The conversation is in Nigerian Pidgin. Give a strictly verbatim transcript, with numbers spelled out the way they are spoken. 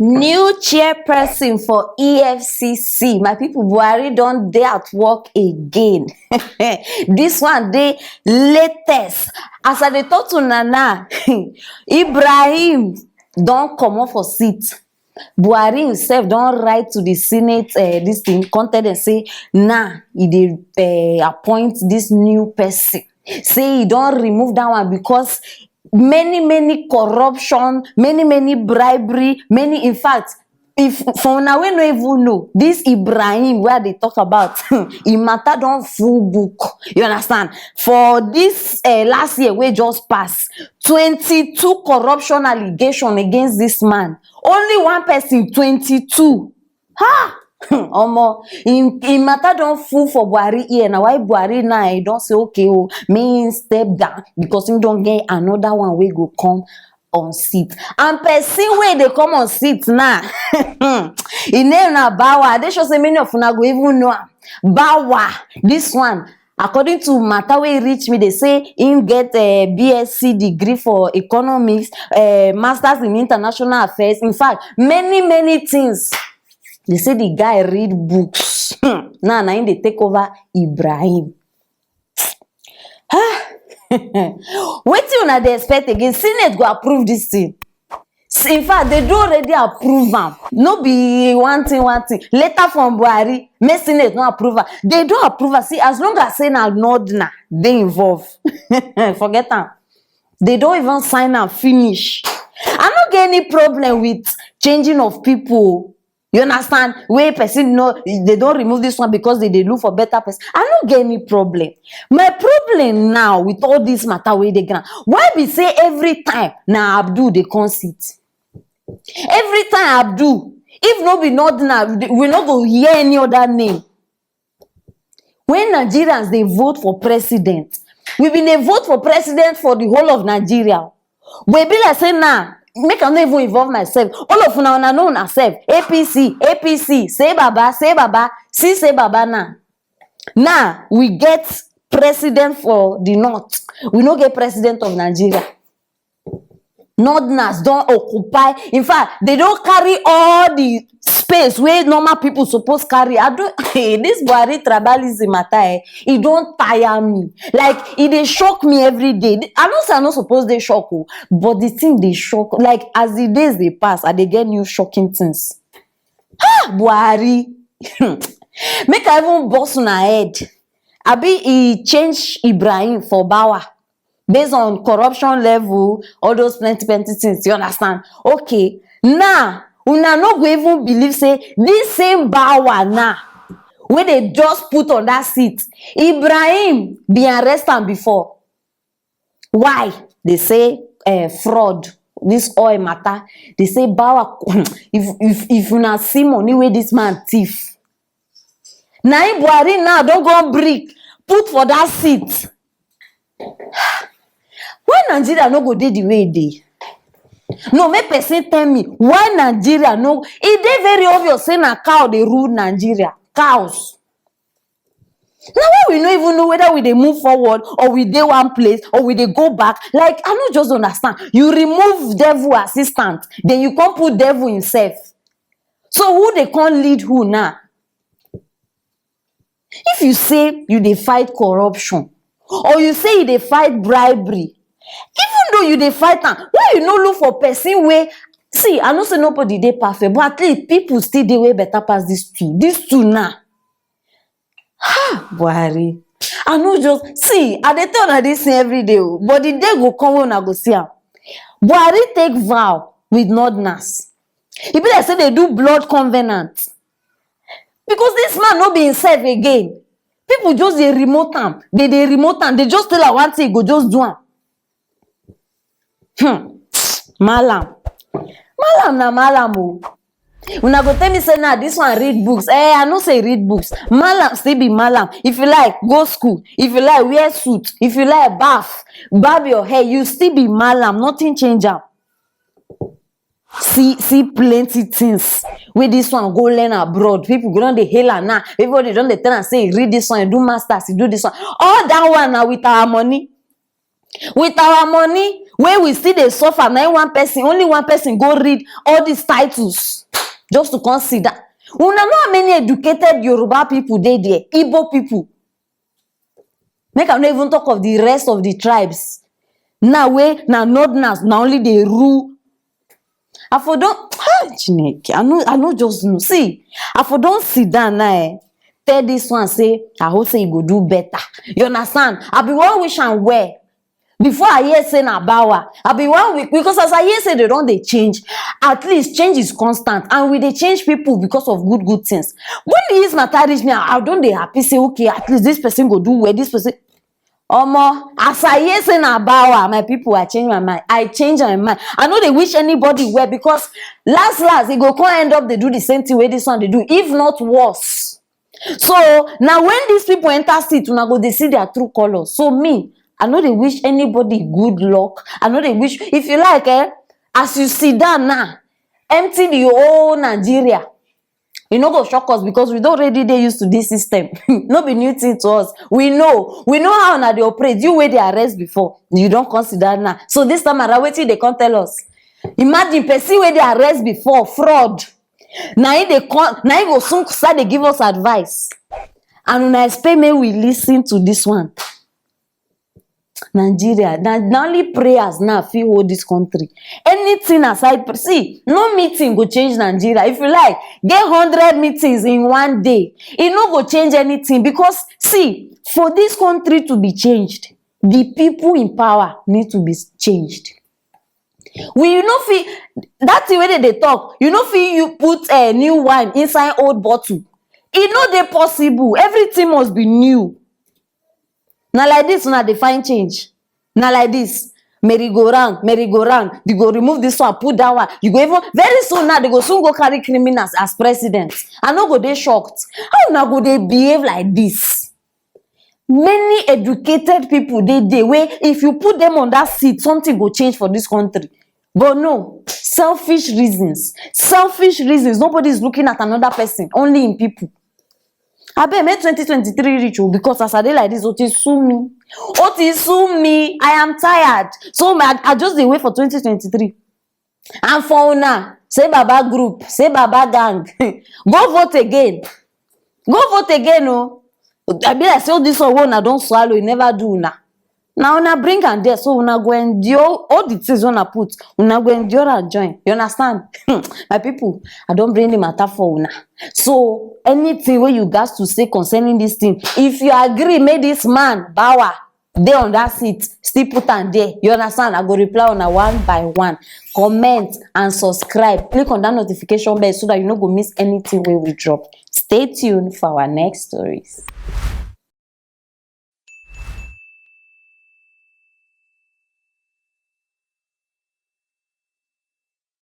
New chairperson for E F C C, my people, Buhari don dey at work again. This one dey latest. As I dey talk to una now, Ibrahim don comot for seat. Buhari himself don write to the Senate, uh, this thing, come tell dem say now e dey uh, appoint this new person. Say e don remove that one because many many corruption, many many bribery, many, in fact, if for una wey no even know, this Ibrahim wey I dey talk about, im matter don full book. You understand? For this uh, last year wey just pass, twenty-two corruption allegation against this man. Only one person, twenty-two. Ha! Omo, im im matter don full for Buhari ear. Na why Buhari now e don say okay o, make im step down because im don get another one wey go come on seat. And person wey dey come on seat now, im name na Bawa. I dey sure say many of una go even know am. Bawa, this one, according to matter wey reach me, dey say im get uh, B S C degree for economics, uh, masters in international affairs. In fact, many many things. Dey say the guy read books. Hmm. Now na im dey take over Ibrahim. Ah. Wetin una dey expect again? Senate go approve this thing. S- In fact, they do already approve am. No be one thing, one thing. Letter from Buhari, make Senate no approve am. They don approve am. See, as long as say na Nordna dey involved, forget am. They don even sign am finish. I no get any problem with changing of people. You understand? Wey person no, they don remove this one because they dey look for better person. I no get any problem. My problem now with all this matter wey dey ground, why be say every time na Abdul dey come sit? Every time Abdul, if no be Nordna, we no go hear any other name. When Nigerians dey vote for president, we bin dey vote for president for the whole of Nigeria. But e be like say now, make I no even involve myself. All of una, una know una sef. A P C, A P C, say baba, say baba, see say baba now. Now we get president for the north. We no get president of Nigeria. Northerners don occupy. In fact, they don carry all the space wey normal people suppose carry. I don, hey, this Buhari tribalism matter, eh, e don tire me. Like, e dey shock me every day. I know say I no suppose dey shock o, but the thing dey shock. Like, as the days dey pass, I dey get new shocking things. Ah, Buhari. Make I even burst una head. Abi e change Ibrahim for Bawa based on corruption level, all those plenty plenty things, you understand? Okay, now una no go even believe say this same Bawa now wey dey just put on that seat, Ibrahim bin arrest am before. Why? They say uh, fraud. This oil matter. They say Bawa. If if if una see money wey this man thief, na im Buhari now don go brick put for that seat. Why Nigeria no go dey the way e dey? No, make person tell me why Nigeria no. E dey very obvious say na cow dey rule Nigeria. Cows. Na why we no even know whether we dey move forward or we dey one place or we dey go back. Like, I no just understand. You remove devil assistant, then you come put devil himself. So who dey come lead who now? If you say you dey fight corruption or you say you dey fight bribery, even though you dey fight am, why you no look for person wey, see, I know say nobody dey perfect, but at least people still dey wey better pass these two. These two now. Ha, Buhari. I no just see, I dey tell una this thing every day o, but the day go come wey una go see am. Buhari take vow with Northerners. E be like say they do blood covenant. Because this man no be himself again. People just dey remote am. They dey remote am. They just tell am one thing, e go just do am. Hmm. Malam. Malam na malam o. Una go tell me say na this one read books. Eh, I no say read books. Malam still be malam. If you like, go school. If you like, wear suit. If you like, baff. Barb your hair. You still be malam. Nothing change am. See see plenty things wey this one go learn abroad. People go don dey hail am now. Everybody don dey tell am say e read this one, e do masters, e do this one. All that one na with our money. With our money, Wey we still dey suffer, na im one person, only one person go read all these titles just to come sit down. Una know how many educated Yoruba people dey there, Igbo people. Make I no even talk of the rest of the tribes. Now wey na northerners na only dey rule. I for don, ah, Chineke, I no, I no just know. See, I for don sit down now, eh, tell this one say, I hope say you go do better. You understand? I be wan wish am well. Before I hear say na bawa, I be one week, because as I hear say they don dey change, at least change is constant, and we dey change people because of good good things. When this matter reach me, I, I don dey happy say, okay, at least this person go do well, this person. Omo, as I hear say na bawa, my people, I change my mind. I change my mind. I no dey wish anybody well, because last last, e go come end up dey do the same thing wey this one dey do, if not worse. So na when these people enter seat, una go dey see their true colors. So me, I no dey wish anybody good luck. I no dey wish, if you like, eh, as you sit down now, empty the whole Nigeria. E no go shock us because we don already dey used to this system. No be new thing to us. We know. We know how una dey operate. You wey dey arrest before, you don consider now. So this time around, wetin you dey come tell us? Imagine person wey dey arrest before, fraud. Na him dey come, na him go soon start dey give us advice. And una expect make we listen to this one. Nigeria, na, na only prayers now fit hold this country. Anything aside, see, no meeting go change Nigeria. If you like, get hundred meetings in one day. E no go change anything because, see, for this country to be changed, the people in power need to be changed. We, you no fit, that thing wey dem dey talk, you no fit you put, eh, new wine inside old bottle. E no dey possible. Everything must be new. Na like this una dey find change. Na like this. Merry go round, merry go round. You go remove this one, put that one. You go even, very soon now, they go soon go carry criminals as president. I no go dey shocked. How una go dey behave like this? Many educated people dey dey wey if you put them on that seat, something go change for this country. But no, selfish reasons. Selfish reasons. Nobody is looking at another person, only in people. Abeg, make twenty twenty-three reach o, because as I dey like this, o ti sú mi. O ti sú mi. I am tired. So my, I just dey wait for twenty twenty-three. And for una, say Baba group, say Baba gang. Go vote again. Go vote again o. I be like say all this one wey una don swallow, e never do una. Na una bring am there, so una go endure all the things wey una put. Una go endure and join. You understand? My people, I don bring the matter for una. So anything wey you gas to say concerning this thing, if you agree, make this man, Bawa, dey on that seat, still put am there. You understand? I go reply una one by one. Comment and subscribe. Click on that notification bell so that you no go miss anything wey we drop. Stay tuned for our next stories.